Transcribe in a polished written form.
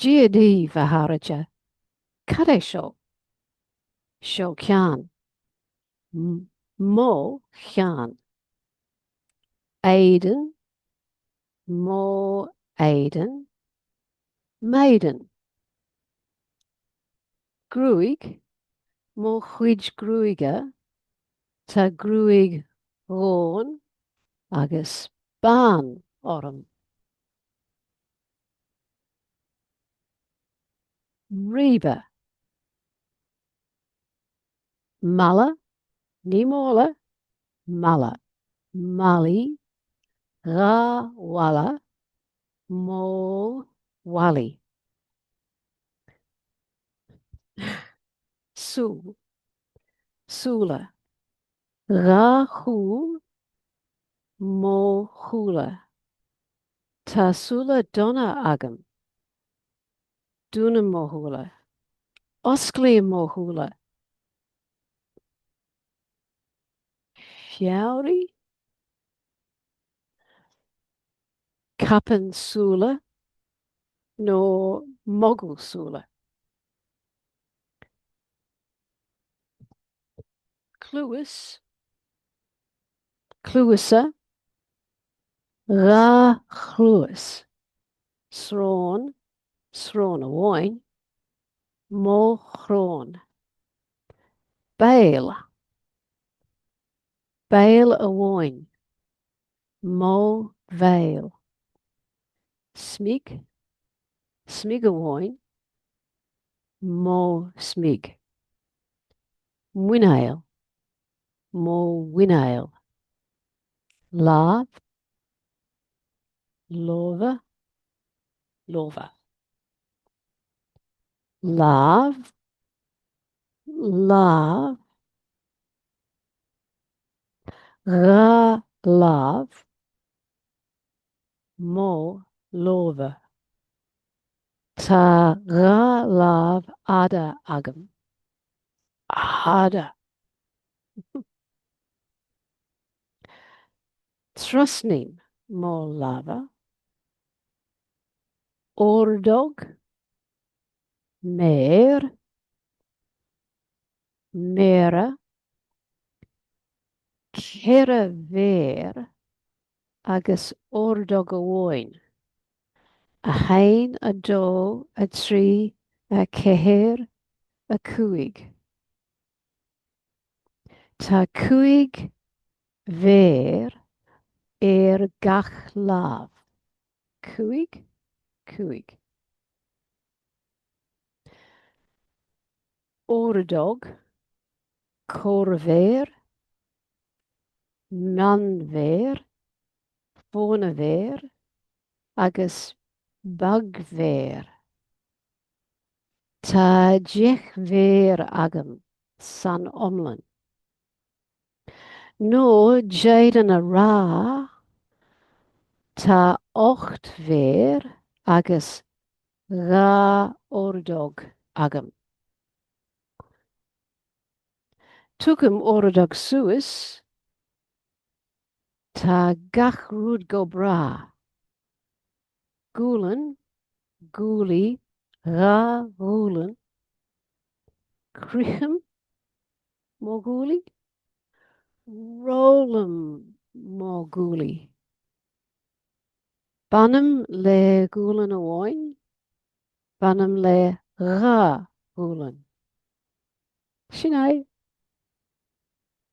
Dia daoibh, a chairde. Cad é seo? Seo ceann. Mo cheann. Éadan. Mo éadan. M'éadan. Gruaig. Mo chuid gruaige. Tá gruaig dhonn agus bán orm. Ribe. Mala, ní mála, mala. Malaí, 2 mhala, mo mhalaí. Súil, súile. 2 shúil, mo shúile. Tá súile donna agam. Dúnaim mo shúile. Osclaím mo shúile. Feabhraí? Caipín súile nó mogall súile? Cluas, cluasa, 2 chluas, srón, srón amháin, mo shrón. Béal, béal amháin, mo bhéal. Smig, smig amháin, mo smig. Muineál, mo mhuineál. Lámh, lámha, lámha. Lámh, lámh, 2 lámh, mo lámha. Tá 2 lámh fhada agam. Fhada. Trasnaím mo lámha. Ordóg. Méar. Méara. 4 mhéar agus ordóg amháin. 1, 2, 3, 4, 5. Tá 5 mhéar ar gach lámh. 5, 5. Ordóg, corrmhéar, meánmhéar, fóna-mhéar agus beagmhéar. Tá 10 mhéar agam san iomlán. Nó d'fhéadfainn a rá tá 8 mhéar agus 2 ordóg agam. Tugaim ordóg suas, tá gach rud go breá. Gualainn, guaillí, 2 ghualainn. Croithim mo ghuaillí. Rollaim mo ghuaillí. Bainim le gualainn amháin, bainim le 2 ghualainn. Sin é.